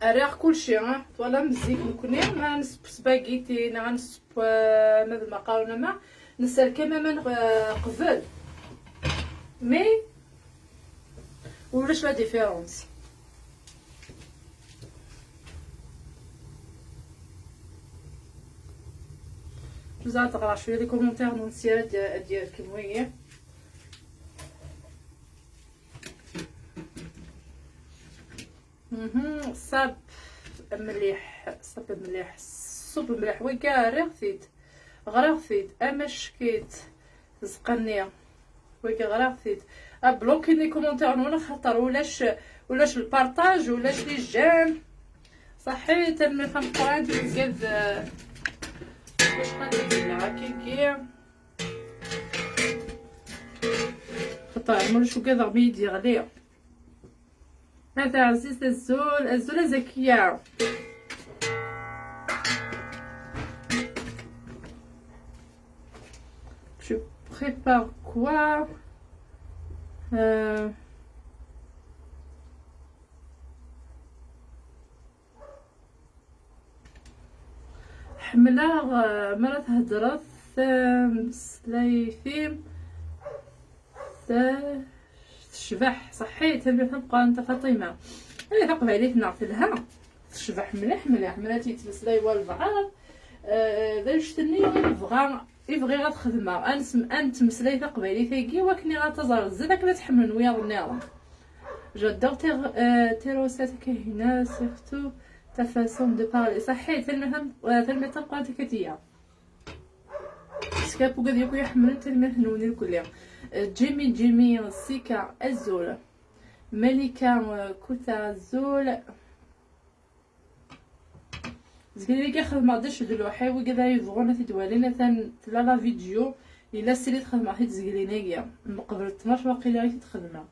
Rriɣ kulci, ha? Twalam, zik nekni ma nsepp spaghetti neɣ nsepp, eh, ma d lmaqaruna, ma nserkem aman, eh, qbel. Mais ulac la différence. Juz ad ɣreɣ cwiya les commentaires n unsi ara d-, ad d-yerkem wigi. Mhm, ṣab mliḥ, ṣab mliḥ, ṣub mliḥ. Wigi rriɣ-t-id, ɣriɣ-t-id, amack-it, tzeqqa-nni. Wigi ɣriɣ-t-id. Ablokin les commentaires-nwen, axaṭer ulac, ulac le partage, ulac les j'aime. Ṣaḥit, tanemmirt tameqqrant, yugad, eh, wacḥal i d-yenna akkagi. Xaṭer, ma ulac ugadeɣ mi yi-d-yeɣli. A taɛzizt, azul, azul a Zakiya. Tu prépares quoi? Euh, Ḥemmleɣ, eh, mi ara theddreḍ tameslayt-im, eh, tecbeḥ. Ṣaḥḥit, tanemmirt tameqqrant a Faṭima. Eh, taqbaylit-nneɣ telha. Tecbeḥ mliḥ, mliḥ. Mi ara tt-yettmeslay walbeɛḍ, eh, d annect-nni i nebɣa, i bɣiɣ ad xedmeɣ. Ad nesm-, ad nettmeslay taqbaylit-agi, wakken ad taẓ ar zdat, akken ad tt-ḥemmlen wiyaḍ nniḍen. J'adore tes, euh, tes recettes, Kahina, surtout ta façon de parler. Ṣaḥḥit, tanemmirt tam-, euh, tanemmirt tameqqrant a Katiya. Skapu gad yakk iḥemmlen, tanemmirt-nwen irkelli. Euh, Jimmy, Jimmy, Sika, azul. Malika, euh, Kuta, azul. Zgelin-agi xedmeɣ-d acedluḥ, i wigad ara yebɣun ad t-id-walin, atan tella la vidéo, yella srid xedmeɣ-t-id zgelin-agi. Meqbel tnac waqila i t-id-xedmeɣ.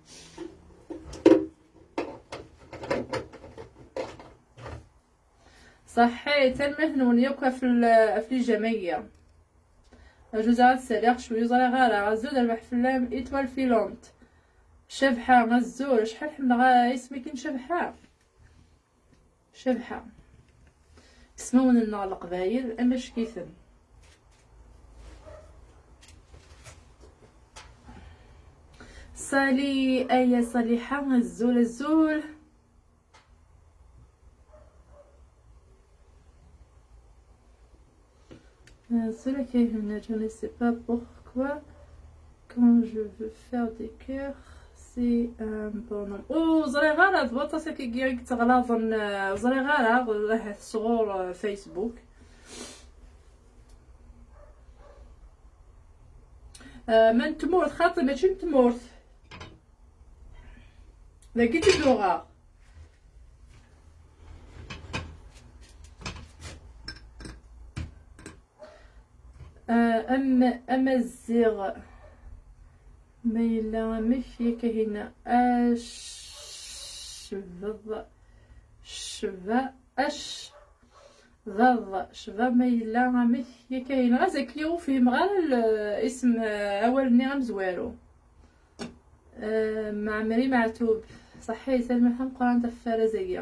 Ṣaḥḥit, tanemmirt-nwen yakk ɣef l-, ɣef les j'aime-agi. Ajuza ad saliɣ cwi, ur ẓriɣ ara. Azul, rrbeḥ fell-am, étoile filante. Cabḥa, azul, acḥal ḥemmleɣ isem-agi n Cabḥa. Cabḥa. Ismawen-nneɣ Leqbayel, amack-iten. Sali, aya Saliḥa, azul, azul. Euh, cela qui est une, je ne sais pas pourquoi, quand je veux faire des cœurs, c'est un bonhomme. Oh, ẓriɣ ara d waṭas akka i yettɣalaḍen, euh, ẓriɣ ara, ahat sɣur, euh, Facebook. Euh, ma n tmurt, xaṭi, mačči n tmurt. Dagi i d-uɣeɣ. Ah, am-, amaziɣ. Ma yella amek, yak Kahina, acbeḍ, cba, ac-, Ḍaḍ, cba ma yella amek, yak Kahina. A Zakiya, ur fhimeɣ ara l-, isem, eh, awal-nni amezwaru. Eh, Mɛemri Meɛtub, ṣaḥḥit, tanemmirt tameqqrant ɣef warraz-agi.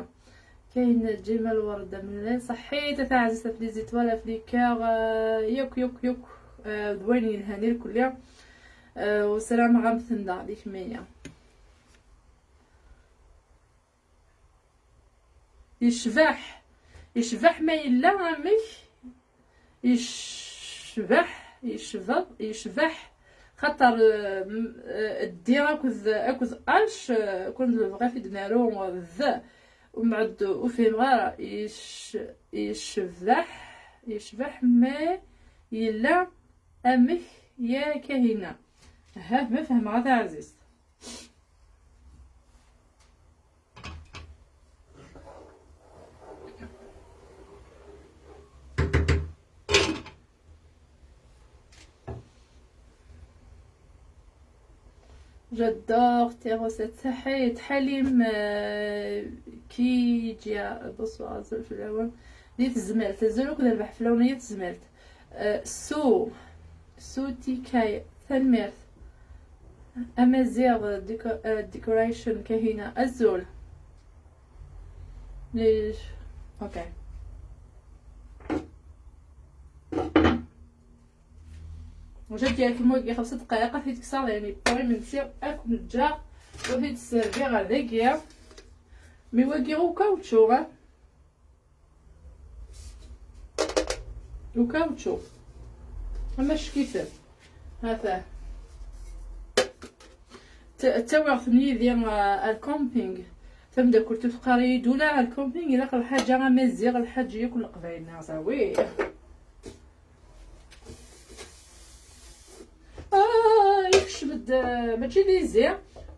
Kayen Ǧimal Werd Amellal, ṣaḥḥit a taɛzizt, ɣef les étoiles, ɣef les cœurs, eh, yakk, yakk, yakk, eh, d wayen yelhan irkelli. Eh, u ssarameɣ-am-ten daɣ di kemmini. Yecbeḥ. Yecbeḥ ma yella amek. Yecbeḥ, yecbeḥ, yecbeḥ. Xaṭer, eh, m-, eh, ddi akked, akked H, eh, kun d lebɣi ad t-id-naru d, umbeɛd ur fhimeɣ ara. Yec-, yecbeḥ, yecbeḥ ma yella amek ya Kahina. Hah, ma fehmeɣ a taɛzizt. J'adore tes recettes. Saḥit, Ḥalim, euh, Kidja, bonsoir, azul fell-awen. Di tezmert, azul akk d rrbeḥ fell-awen, di tezmert. Euh, Su, Su Tikay, tanemmirt. Amaziɣ, euh, deco-, euh, decoration, Kahina, azul. Lej-, ok. Jaddi, akken wagi xemsa dqayeq, ad t-id-kkseɣ, dayen yewwa imensi akk neǧǧaɣ, ur t-id-sserbiɣ ar dagi. Mi wagi ukawču, ha? Ukawču. Ama ckiten. Hata. T-, ttawiɣ-ten yid-i, ah, ar camping. Tamdakelt teqqar-iyi-d, ula ar camping ilaq lḥaǧa amaziɣ, lḥaǧa yakk n leqbayel neɣ zawi. Ah, yekcem-d, ah, mačči d izi.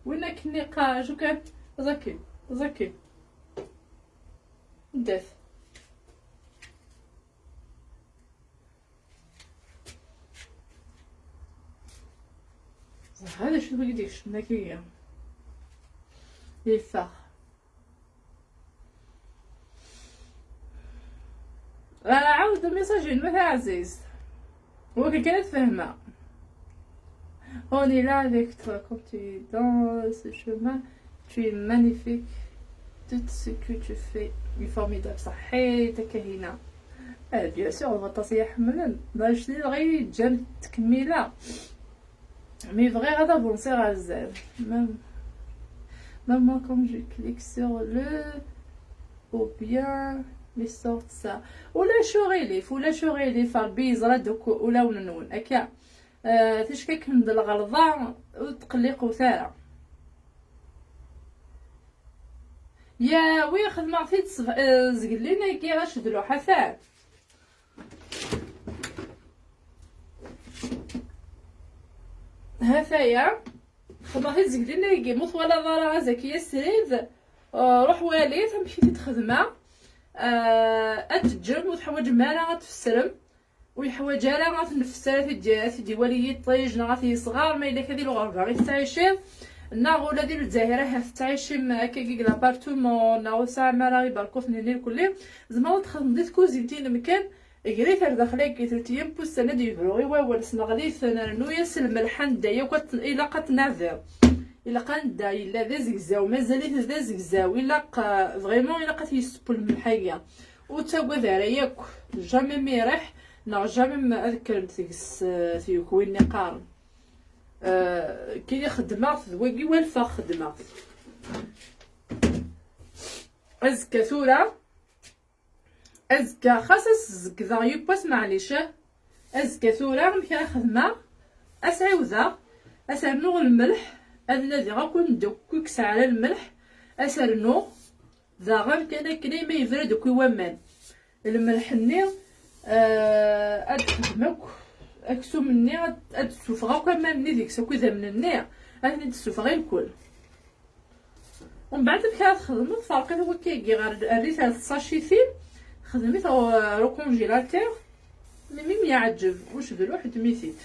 Win akken iqqar, acu kan, ẓakin, ẓakin. Ddat. Ẓer, hada acu i d-ikecmen akk-agi. Yeffeɣ. Ɛawed message-inu, a taɛzizt. Wakken kan ad fehmeɣ. On est là avec toi, comme tu es dans ce chemin, tu es magnifique. Tout ce que tu fais est formidable. Saḥit a Kahina. Eh, bien sûr, d waṭas i yi-ḥemmlen. D acu i dɣa yi-yeǧǧan tkemmila. Mi bɣiɣ ad avansiɣ ar zdat. Même, même moi, quand je clique sur le ou bien les sortes ça. Ulac uɣilif, ulac uɣilif, Ṛebbi yeẓra-d akk ulawen-nwen. Akka, eh, ticki akken d lɣelḍa, ur tqelliqut ara. Ya, wi xedmeɣ-t-id ṣṣbeḥ, eh, zgellin-agi, ɣac d luḥ, atan. Ha-t-aya. Xedmeɣ-t-id zgellin-agi, ma twalaḍ ara a Zakiya srid, eh, ruḥ wali-t amek i t-id-xedmeɣ. Eh, ad teǧǧem, ur teḥwaǧem ara ad tfessrem. Ur yeḥwaǧ ara ad t-nefser, ad t-id-, ad t-id-iwali yiṭij neɣ ad t-yesɣer, ma yella akka di lɣerba i tettɛiciḍ, neɣ ula di Lezzayer ahat tettɛicim akkagi deg l'appartement, neɣ ur tesɛim ara iberkuten-nni lkulli, tzemreḍ ad t-txedmeḍ di tkuzint-inem kan, grit ar daxel-agi, telt yiwet ussan ad d-yebru i wawal, sneɣli-ten, rnu-yas lmelḥ anda yakk ad t-, ilaq ad t-tnadiḍ. Ilaq anda yella d azegzaw, mazal-it d azegzaw, ilaq, eh, vraiment ilaq ad t-yesseww lmelḥ-agi. Ur ttagad ara yakk, jamais mi iṛiḥ, neɣ jamais m-, ad kkrent deg-s, eh, tyukwiwin-nni qqaren. Eh, kini xeddmeɣ-t d wagi walfeɣ xeddmeɣ-t. Azekka tura, azekka xas ad s-zegdeɣ yiwwas, maɛlic, eh, azekka tura amek ara xedmeɣ? Ad s-ɛiwdeɣ, ad s-rnuɣ lmelḥ, ad nadiɣ akk anda akk i yesɛa lmelḥ, ad s-rnuɣ. Daɣen kan akken ay ma yebra-d akk i waman. Lmelḥ-nni, eh, ad d-texdem akk aksum-nni, ad, ad d-tessufeɣ akk aman-nni deg-s, akk idammen-nni, ad ten-id-tessufeɣ i lkul. Umbeɛd amek ara txedmeḍ, ferq-it wakka-agi ɣer, err-it ar tṣacitin, xdem-it au, au congélateur, mi, mi m-yeɛǧeb ucebluḥ, ddem-it-id.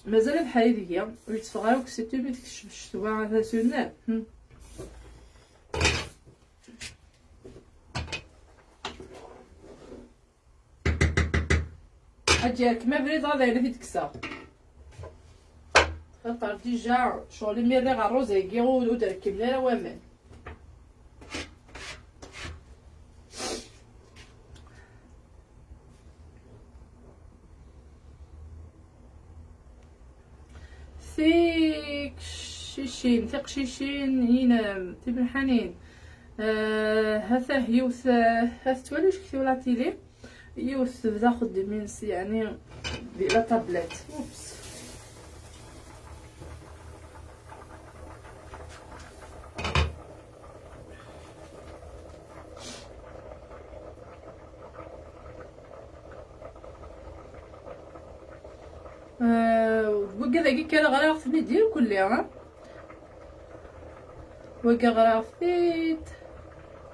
Mazal ad ḥay deg-i, ur yetteffeɣ ara akk, surtout mi tekcem ccetwa, tasunan. Hmm. Ad yerkem abrid, ad ayen ad t-id-kkseɣ. Xaṭer déjà, ccɣel imi rriɣ ṛṛuz-agi, ur, ur d-rekkimen ara waman. Tiqcicin, tiqcicin-inem timelḥanin. آه، هذا هي وث-، هذا توالي واش كتبوا la télé. Yiwet tebda axeddim-ines, yeɛni, di la tablette. Oups. آه، وكذا كي كان غير في الميديا كلها. Wagi ɣriɣ-t-id.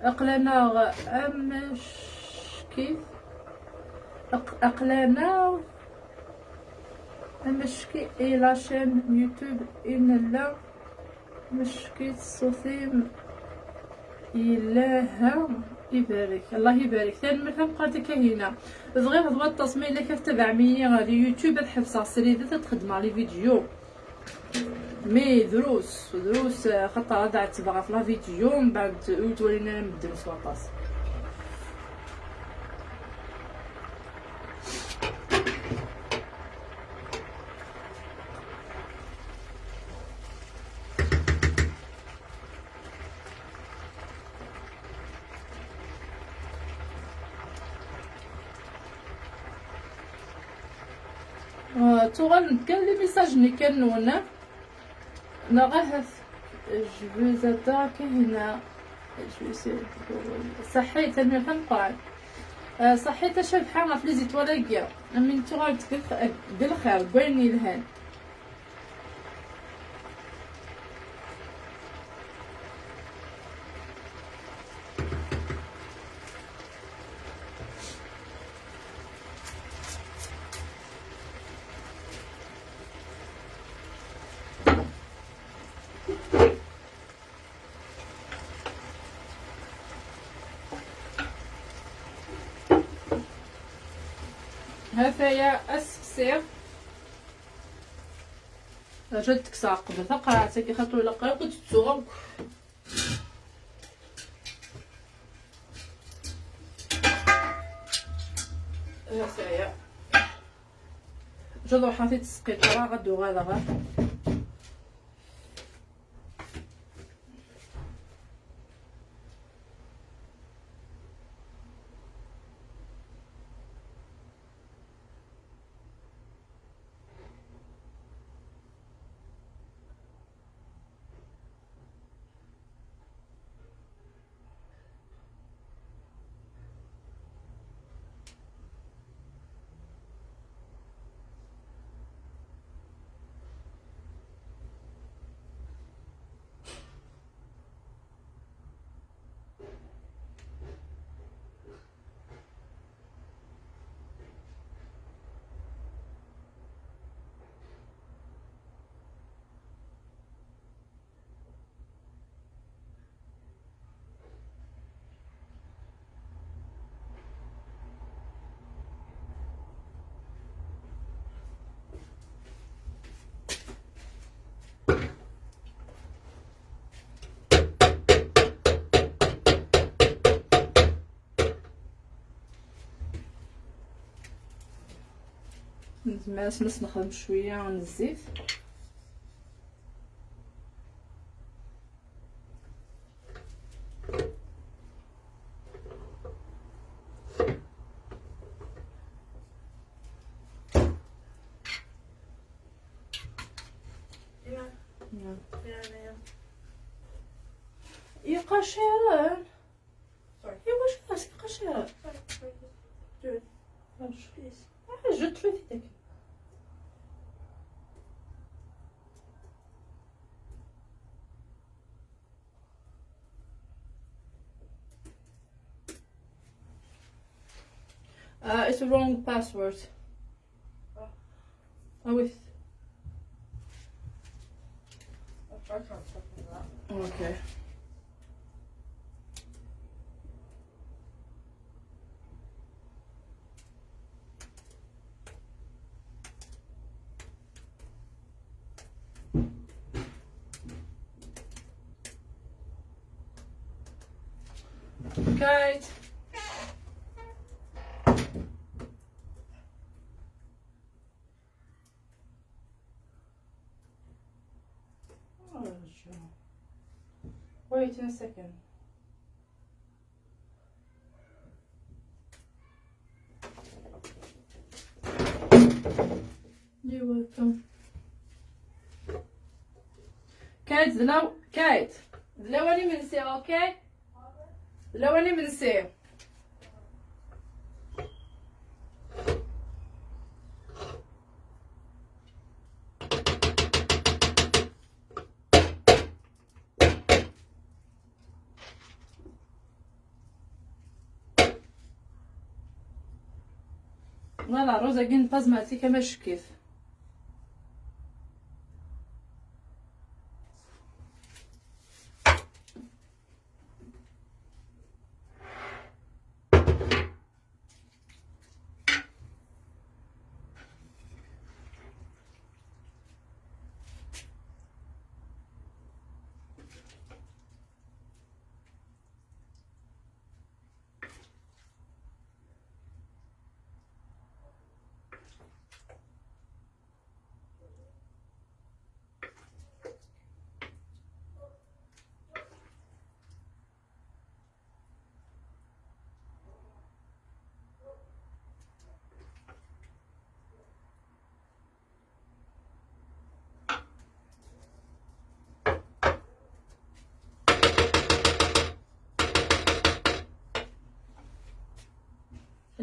Aql-aneɣ amack-it. Aq-, aql-aneɣ amack-it i la chaîne YouTube i nella. Amack-it ṣṣut-im yella, ha, ibarek. Allah ibarek. Tanemmirt tameqqrant a Kahina. Bɣiɣ d waṭas ma yella kan tettabaɛem-iyi ɣer YouTube, ad ḥebseɣ srid, ad xedmeɣ les vidéos. Mais drus, drus, xaṭer ad ɛettbeɣ ɣef la vidéo, mbeɛd ur ttwalin ara medden s waṭas. آه، tuɣalem-d kan les messages-nni kan-nwen, neɣ ahat. Je vous adore a Kahina. Je vous adore. Ṣaḥḥit, tanemmirt tameqqrant. Ah, ṣaḥḥit a Cabḥa ɣef les étoiles-agi. Amin tuɣal-d deg lx-, deg lxir, deg wayen yelhan. Hataya aseqsi. Rǧu ad kkseɣ qbel taqerɛet-agi, xaṭer ilaq akk ad tettuɣ akk. Hataya. Rǧu ad ruḥeɣ ad t-id-sqiṭreɣ, ad d-uɣaleɣ. Nezmer ad as-nexdem cwiya n zzit. Iqaciren. Iwacu as-iqaciren? Ah, je te fais. Uh, it's a wrong password. Ah oui. Okay. Kate. Oh, sure. Wait a second. Kate, d law-, Kate, d lawan imensi, okay? D lawan imensi. Voilà, rruz-agi n tazmert-ik amack-it.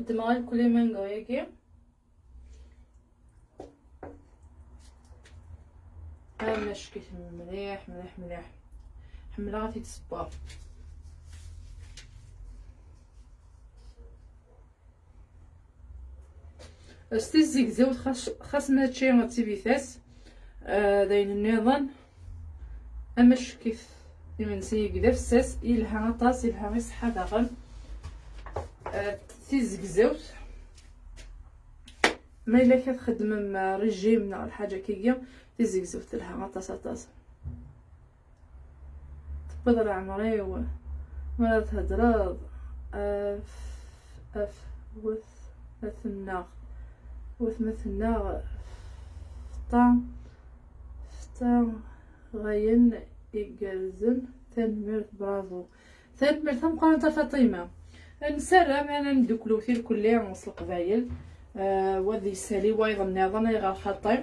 Ddmeɣ akk les mango-agi. Amack-it mliḥ, mliḥ, mliḥ. Ḥemmleɣ ad t-id-ssewweɣ. S tizzegzewt, xas, xas mačči d tibitas, eh, d ayen nniḍen. Amack-it imensi-agi d afessas, yelha aṭas, yelha i ṣṣeḥḥa daɣen. Eh, tizzegzewt, ma yella ka txeddmem, eh, régime neɣ lḥaǧa akkagi, tizzegzewt telha aṭas, aṭas. Tewwiḍ leɛmer-iw mi ara thedreḍ. Af, af, wet ma tennaɣ, wet ma tennaɣ. Fta, fta ɣayen igerrzen. Tanemmirt, bravo. Tanemmirt tameqqrant a Faṭima. Nessaram ad neddukel wet irkelli s Leqbayel. Eh, wa ad yessali wayeḍ nniḍen, ayɣer xaṭi?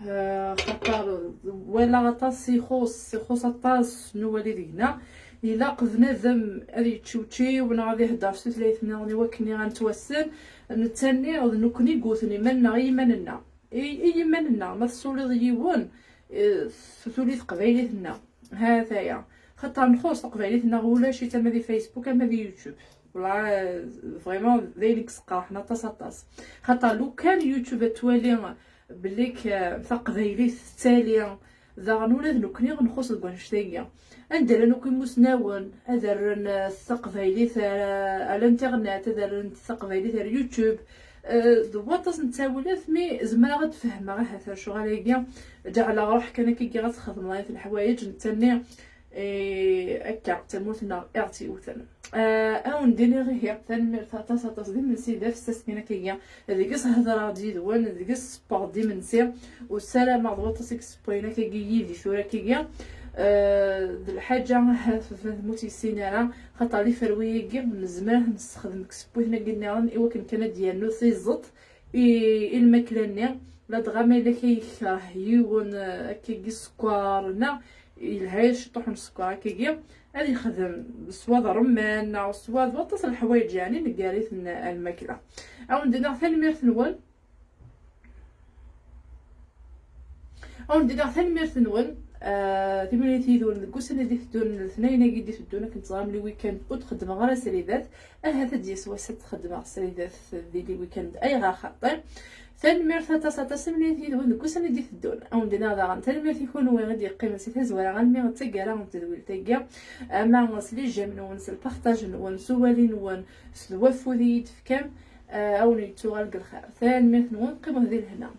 Eh, xaṭer walaɣ aṭas ixuṣ, ixuṣ aṭas n uwali deg-neɣ. Ilaq bnadem ad yeččewčiw neɣ ad ihedder s tutlayt nniḍen i wakken ad nettwassen. Netta-nni d nekkni i yewten iman-nneɣ i yiman-nneɣ. I, i yiman-nneɣ, ma tessuliḍ yiwen, eh, tuli teqbaylit-nneɣ. Ha-t-aya. Xaṭer nxuṣ taqbaylit-nneɣ, ulac-itt ama di Facebook ama di YouTube. Wala, eh, vraiment, d ayen i yesqerḥen aṭas, aṭas. Xaṭer lukan YouTube ad twali belli k-, taqbaylit tettali, daɣen ula d nekkni nxuṣ deg wannect-agi. Anda llan akk imusnawen ad rren, eh, taqbaylit ar, ar l'internet, ad rren taqbaylit ar YouTube. Eh, d waṭas n ttawilat, mi zemreɣ ad d-fehmeɣ ahat ar ccɣel-agi, ǧeɛleɣ ruḥ kan akka ad txedmeḍ ayen n leḥwayeǧ, netta-nni, eh, akka, d tamurt-nneɣ i ɣ-tt-yewten. Eh, ad wen-d-iniɣ ihi, tanemmirt aṭas, aṭas, d imensi d afessas kan akkagi. Deg-s hedreɣ-d yid-wen, deg-s ssewweɣ-d imensi, u ssarameɣ d waṭas i yessewwayen akkagi yid-i tura akkagi. Eh, d lḥaǧa ahat baba-twen ur tt-yessin ara, xaṭer iferwi-agi nezmer ad t-nessexdem deg yisewwiten-agi nniḍen i wakken kan ad d-yernu tiẓeṭ i, i lmakla-nni. Ladɣa ma yella ka yekreh yiwen, eh, akkagi sskeṛ, neɣ yelha-yas ciṭuḥ n sskeṛ akkagi, ad yexdem swa d ṛṛemman neɣ swa d waṭas n leḥwayeǧ, yeɛni neggar-iten ar lmakla. Ad wen-d-iniɣ tanemmirt-nwen. Ad wen-d-iniɣ tanemmirt-nwen. Ah, timunit yid-wen deg ussan i d-iteddun, letnayen-agi i d-iteddun, akken teẓram, le week-end ur d-xeddmeɣ ara sridat. Ahat ad d-yas wass ad d-xeddmeɣ sridat di le week-end. Ayɣer? Xaṭi, tanemmirt aṭas, aṭas, timunit yid-wen deg ussan i d-iteddun. Ad wen-d-iniɣ daɣen tanemmirt i kunwi i d-yeqqimen si tazwara almi d taggara n tedwilt-agi, ama s les j'aime-nwen, s lpartaj-nwen, s uwali-nwen, s d wafud i yi-d-tefkam. Ah, ad wen-yettuɣal deg lxir. Tanemmirt-nwen, qqimet di lehna.